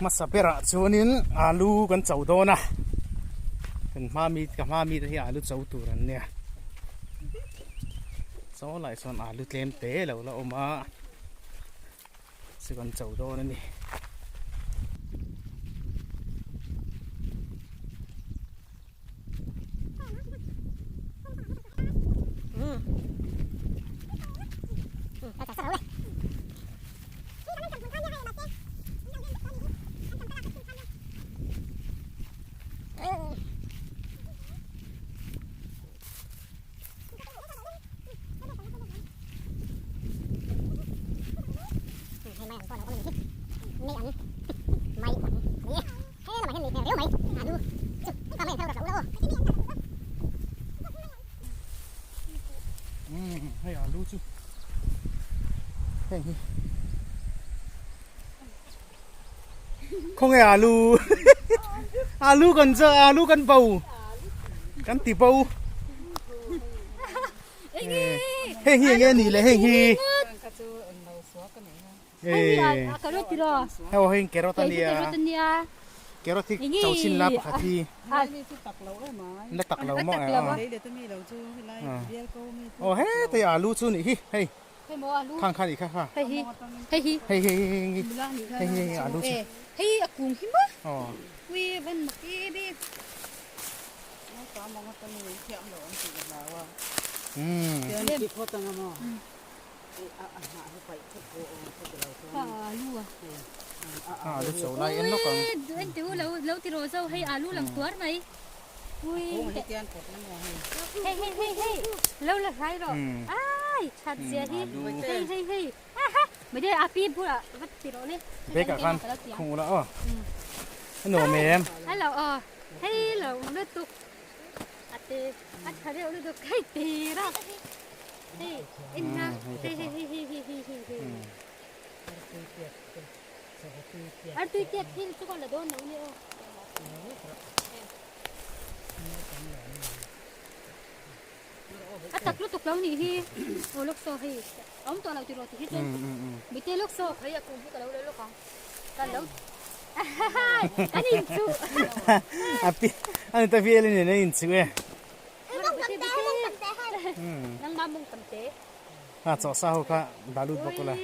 Hmasa berah chuanin alu kan cho dawn a, kan hma mi ka hma mi te hi alu cho tur an nia. Chaw lai chuan alu tlem te lo la awm a, chu kan cho dawn a ni. Hei alu chu heng hi khawnge alu alu kan cha alu kan bo kan ti bo heng hi enge ni le heng hi Hei heng carrot a nia carrot hi cho chhin la pakhat hi la tak lo maw aw hetei alu chu nih hi hei khang kha nih kha kha hei hei hei hei hei hei alu chu hei a kung hi maw aw Alu cho lai en lawk ang. En teu lo lo ti rawh zo hei alu lang tuar mai. Ui. Hei hei hei hei lo la hlai rawh. Ai that zia hi. Hei hei hei. Mai de a pi bulah va ti rawh le. Bag ah khan khung ula aw. A nuam em. Hello aw. Hei lo lutuk. A te a tha reuh lutuk hei ti ra. Hei en na hei hei hei hei hei hei hei hei Artui tiat hi chu ka la dawn lo ni aw. A tak lutuk lo nih hi aw lawk saw hei a awm tawh lo tiraw ti hi chuan mite lawk saw hei a kum hi ka lo la lawk ang ka lo an inchuh a pi ani ta vel in an inchuh e. Ha chaw sa ho kha dah lut bawk ula.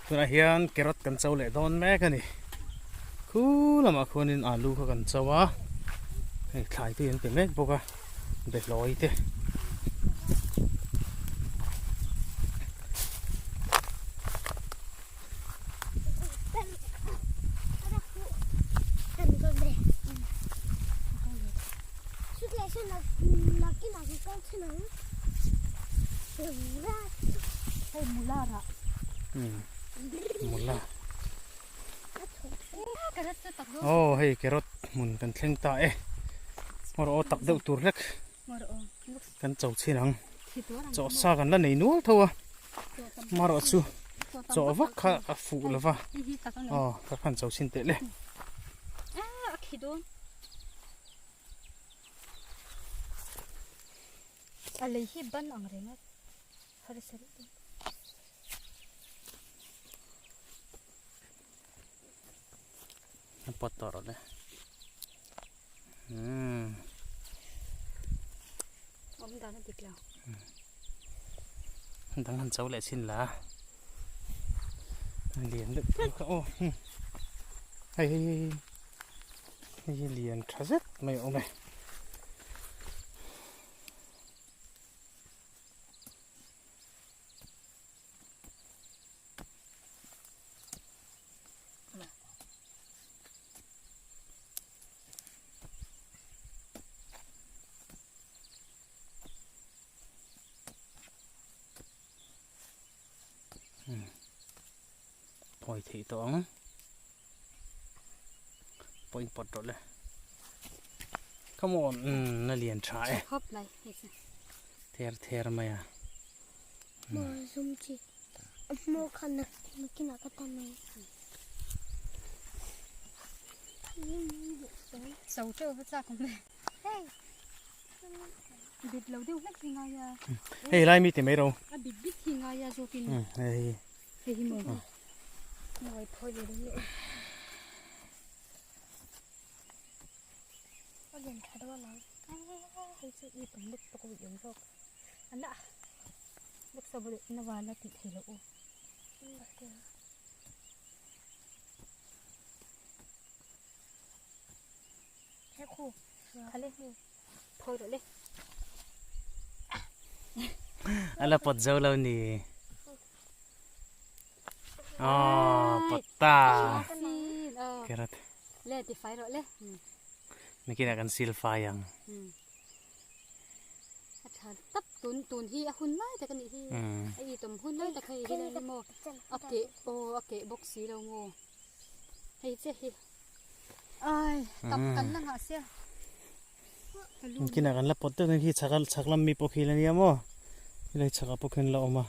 Tunah hian carrot kan cho leh dawn mek a ni. Khu lamah khuanin alu kha kan cho a, hei thlai te hi an pe mek bawk a, behlawi te. Mula aw hei carrot hmun kan thleng ta e hmawr aw tak deuh tur hlek kan cho chhin ang chaw sa kan la nei nual tho a marawh chu chaw vak kha a fuh lo va aw ka khan cho chhin teh le. A lei hi ban ang reng a harsa reuh dawn. A pawt tawh rawh le. Umm. Awm dan a dik lo. Dang han cho leh chin la. A lian deuh tur kha aw. Hei hei hei hei hi lian tha zet mai a awm e. Phawi theih tawh ang pawh in pawt rawh le come on umm a lian tha e khawp mai hei chu ther ther mai a maw zum chi a hmuh kha nakinah ka tan mai so teuh va chak awm e hei bit lo deuh hlek hi ngai a hei lai mi ti mai ro a bit bit hi ngai a zawkin hei hei hi maw mawi phawi ve dawn leh a lian tha dawn ang hei chu i tam lek pawh i awm zawk ana lek sa bawlh na wala tih theih loh aw he khu khale phawi rawh le a la pawt zo lo ni aw pawt ta carrot le ti fai rawh le nikinah kan sil fai ang a tha tap tun tun hi a hun lai tak a nih hi a itawm hun lai tak hei hi lai maw a keh aw a keh bawk si lo maw hei che hi ai tap kan la nghah sia Kinah kan la pawt deuh hi chhak chhak lam mi pawh khi la nia maw helai chhakah pawh khian la awm a.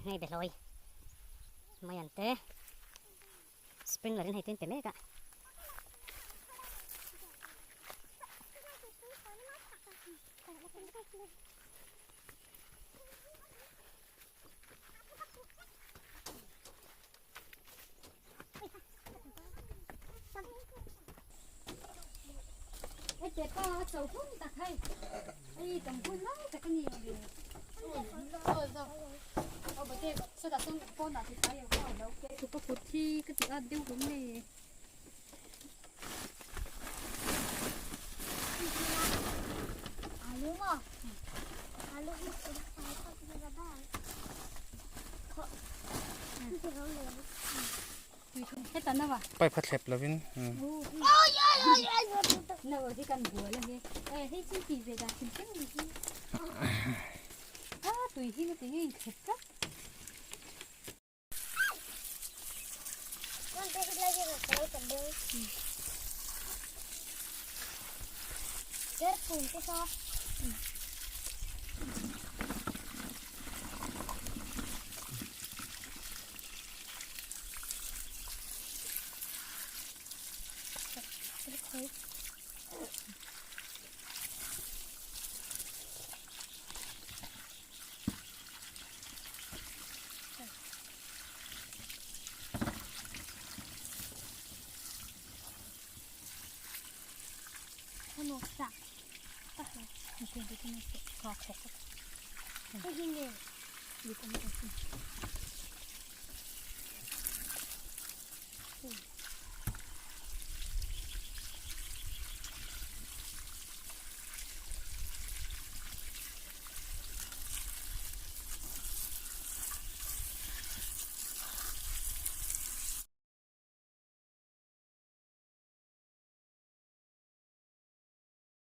Hei behlawi mai an te sprinkler in hei tuin pe mek a. Pipe kha thlep lovin